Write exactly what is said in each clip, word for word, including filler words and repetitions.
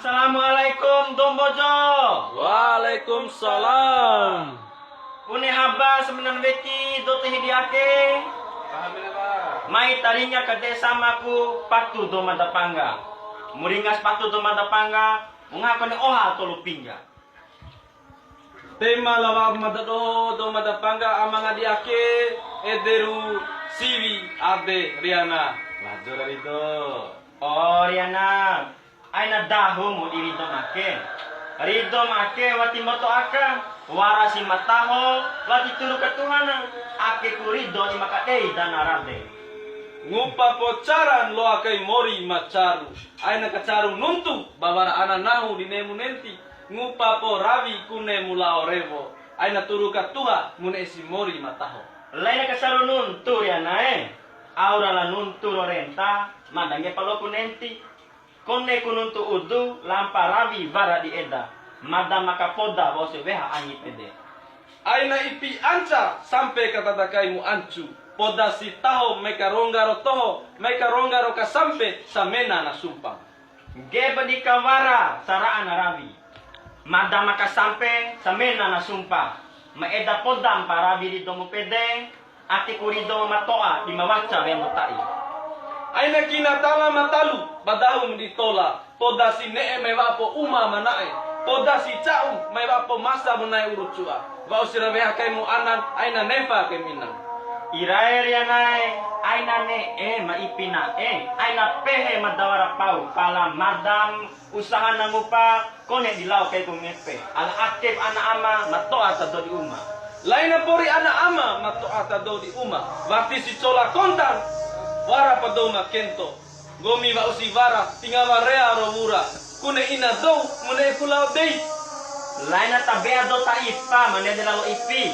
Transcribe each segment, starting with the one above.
Assalamualaikum, dou Mbojo. Waalaikumsalam. Bune haba samenan weki dou te hidi ake. Mai taringa kade'e samaku patu dou mada pangga. Mu ringa si patu dou mada pangga, mu ngaha kone oha tolu pingga. Tema lawa mada doho dou mada pangga ama ngadi ake, ederu siwi ade Riana. Wajo ra Rido. O Riana, aina dahu mu di Rido make. Rido make wati mboto aka, wara si ma taho, wati turu ka Tuhana, ake ku Rido di maka dei dana rade. Ngupa po caran loa kai mori ma caru, aina kacaru nuntu ba wara ana nahu di ne'emu nenti. Ngupa po rawi kune mu lao rewo, aina turu ka Tuha mu ne'e si mori ma taho. Laina kacaru nuntu Riana e, au ra la nuntu ro renta, mada ngge'e pa loaku nenti. Kone ku nuntu udu, lampa rawi wara di eda, mada maka poda wa'u si weha angi pede. Aina ipi anca sampe ka tada kai mu ancu, poda si taho mai ka rongga ro toho, mai ka rongga ro kasampe, samena na sumpa. Ngge'e pa di kawara sara'a na rawi. Mada maka sampe samena na sumpa. Ma eda poda mpa rawi Rido mu pede, ake ku Rido ma to'a di ma waca wea mbota'i. Aina kina tala ma talu, ba dahu mu di tola, poda si ne'e mai wa'a po uma ma na'e, poda si ca'u mai wa'a po masa mu na'e uru cua. Wa'u si ra weha kai mu anan, aina nefa kai mu inan. Irae Riana e, aina ne'e ma ipi na'e, aina pehe ma da wara pau, pala mada usaha na ngupa, kone di lao kai ku ngepe. Ala ake ana ama, ma to'a ta dou di uma. Laina pori ana ama, ma to'a ta dou di uma. Wati si cola kontan, wara pa dou ma kento. Nggomi wa'u si wara, ti ngawa rea ro wura. Kune ina dou, mu ne'e ku lao dei. Laina tabe'a dou ta ipa, ma ne'e de lalo ipi.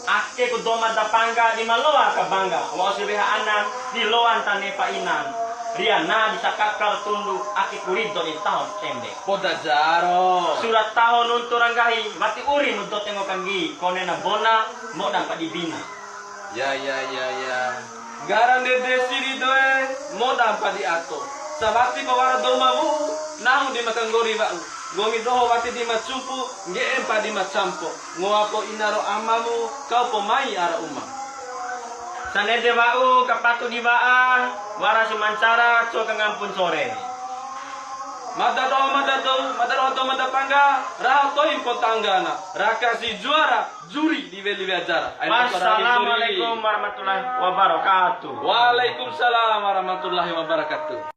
Ake ku dou mada pangga di ma loa ka bangga, wa'u si weha ana di loan ta nefa inan. Riana di sakakal tundu, ake ku Rido di taho tembe. Poda jaro. Sura taho nuntu ra nggahi, wati uri mu dou tengo kanggi, kone na bona, moda mpa di bina. Ya, ya, ya, ya. Nggara ndede si Rido e, moda mpa di ato. Sawati pa wara dou ma wu'u, nahu di maka nggori wa'u. Nggomi doho wati di ma cumpu, ngge'e mpa di ma campo. Ngoa po ina ro amamu, kau po mai ara uma. Sanede wa'u kapatu di wa'a, wara si ma ncara, cua kangampun sore. Mada doho mada dou, mada doho dou mada pangga, raho tohi mpo tanggana, raka si juara, juri di weli wea jara. Aina suara juri. Wassalamualaikum warahmatullahi wabarakatuh. Waalaikumsalam warahmatullahi wabarakatuh.